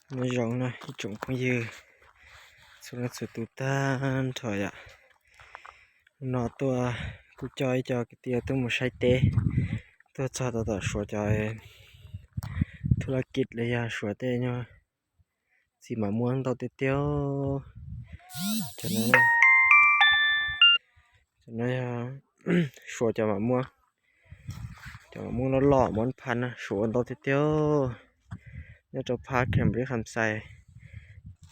Nyob zoo na ib tsoom phooj ywg txhua leej txhua tus tag nrho yom. No tuaj kuj coj ib co kwv tij tuaj mus saib teb, tuaj txog tom Suav cov thub laj kis los yog Suav tej nyuag txiv mam muab ntau tiag tiag. Cov no, cov no yog Suav cov mam muab, cov mam muab loj loj mas pha na, Suav ua ntau tiag tiag. Nyob rau phab Khem Ris Kham Xais,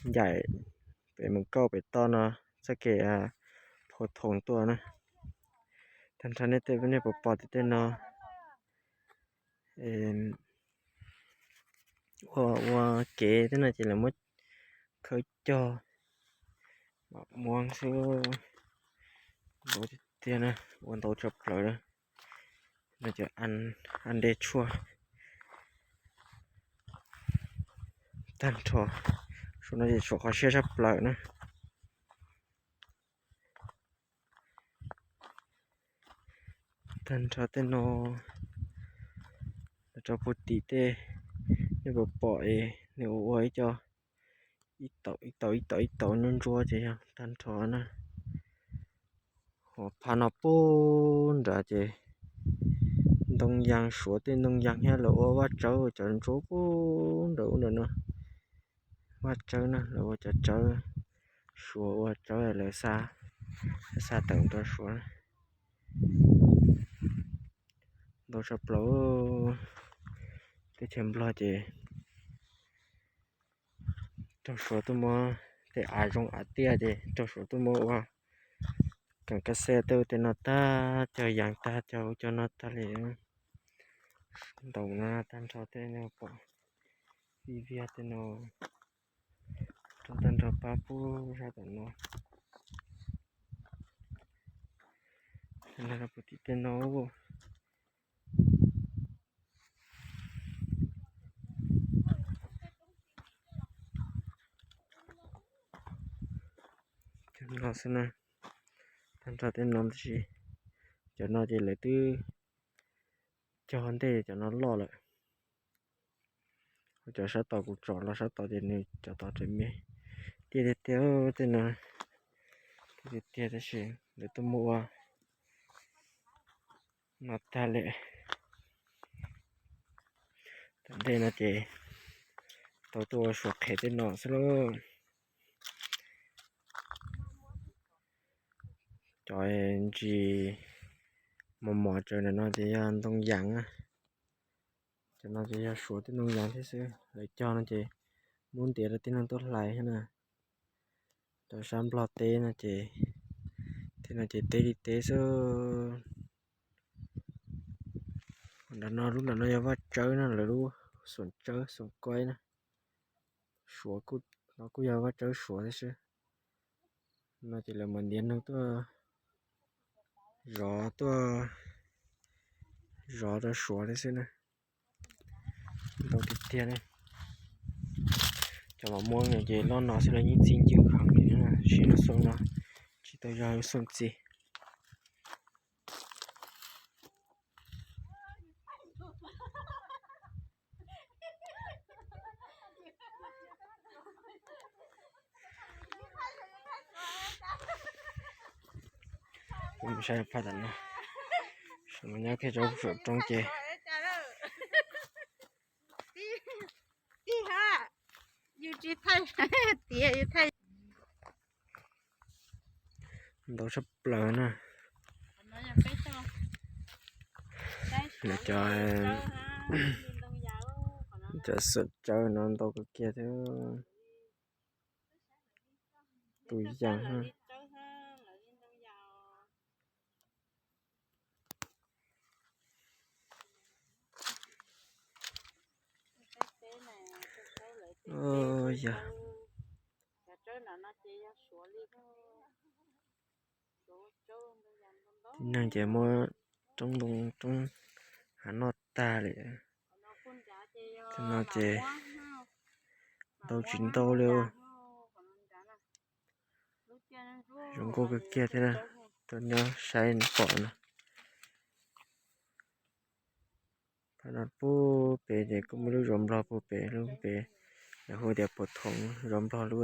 Ncaim, pem Moos Kauj pem toj no, txoj kev Phua Thoom tuaj na. Tag nrho nej tej nej puas pom tias tej no ua, ua kev tej no ces lawv muab khawb cog mam muab xwb. Ntau tiag tiag na, ua ntau tshaj plaws na. No cov an dej tshuaj tag nrho, Suav no ces Suav qhov siab tshaj plaws na. Tag nrho tej no, los rau puag tim tej, nej puas pom es nws ua ua ib co ib taum ib taum ib taum ib taum ntsuab ntsuab ces yog tag nrho na. Ho phab no puag nrad ces ntoo yas Suav tej ntoo yas thiab lawv ua vaj tsawb cov ntsuab puag nram ub nram no. Vaj tsawb na, lawv ua cov tsawb, Suav ua tsawb lawv xa, lawv xa tawm rau Suav. Ntau tshaj plaws, teb chaws Nplog ces raug Suav tuaj muab tej av zoo av tiaj ces raug Suav tuaj muab ua kees kas xej tej ub tej no tag, cog yas tag, cog ub cog no tag li. Ntau no tag nrho tej no pom vij viag tej no, rau tag nrho pab pub sab tom no. Puag tim tej no, cov no xwb na, tag nrho tej no tab sis cov no ces lawv twb cog ntej cov no loj lawm. Cov sab tod kuv tsom los sab tod ces nws cov tod tseem me tiaj tiag tiag tej no, tiaj tiag tiag tab sis lawv tuaj muab ua no tag li. Tom ntej no ces tau tuaj ua Suav qhev tej no xwb lauj. Cov ntsis mos mos tsaws ntawm no ces yog ntoo yas na. Cov no ces yog Suav tej ntoo yas thiab xwb, lawv cog no ces muab ntiav rau tib neeg tuaj hlais thiab na. Rau sab Nplog teb no ces, tej no ces teb li teb xwb. Nram no lub nram no yog vaj tsawb na, lawv lub xoom tsawb xoom kaib na. Suav kuj, no kuj yog vaj tsawb Suav thiab xwb. No ces lawv mam ntiav neeg tuaj zov, tuaj zov rau Suav thiab xwb na. Ntau tiag tiag ne. Cov mam muab no ces loj no xwb los yeej txi ncw heev li, sim lub xyoo no tsis tau yog lub xyoo txi. Kuv mus saib phaj tom no, saum no nyob kiag rau saum roob ces ntau tshaj plaws na. Lawv cov, cov xoom tsawb no ntau kawg kiag thiab. Tus yas, yog tib neeg ces muab roob ntoo roob hav noj tag li. Tej no ces ntau tsis ntau li. Zoo nkauj kawg kiag thiab na, tuaj nyob saib pom no. Phab no puag pem ces kuj muaj lub zos Nplog puag pem, lub pem Lawv hu tias puas thoov, zov Nplog lub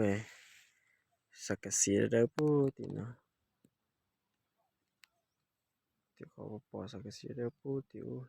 xav kas xiv dawb dawb pub tim no. Tim qhov pom xav kas xiv dawb pub tim ub.